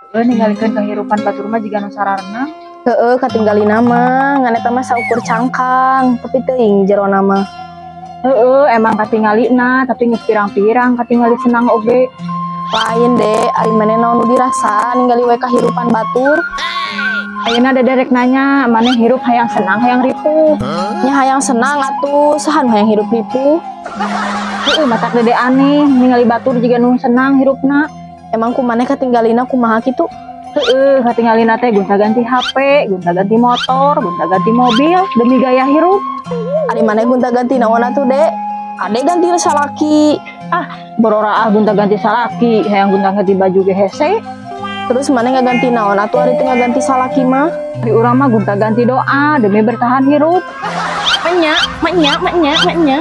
Heueuh, ningalikeun kehidupan batur mah jiga nu sararna. Heeh, katinggalina mah ngan eta mah saukur cangkang, tapi teuing jerona mah. Heeh, emang katingalina, tapi geus pirang-pirang katingali senang oge. Lain, Dek, ari maneh naon nu dirasa ningali we kahirupan batur? Ayeuna Dede rek nanya, maneh hirup hayang senang, hayang ripuh? Nya hayang senang atuh, saha nu hayang hirup ripuh? Heeh, matak Dede aneh ningali batur jiga nu senang hirupna. Emang ku maneh katinggalina kumaha kitu? Heeh, katinggalina teh gonta-ganti HP, gonta-ganti motor, gonta-ganti mobil demi gaya hirup. Ari maneh gonta-ganti naon atuh, Dek? Ade ganti salaki. Ah, bororaah gonta-ganti salaki, hayang gonta-ganti baju ge hese. Terus maneh ngaganti naon atuh ari teu ngaganti salaki mah? Ari urang mah gonta-ganti doa demi bertahan hirup. Menya, menya, menya, menya.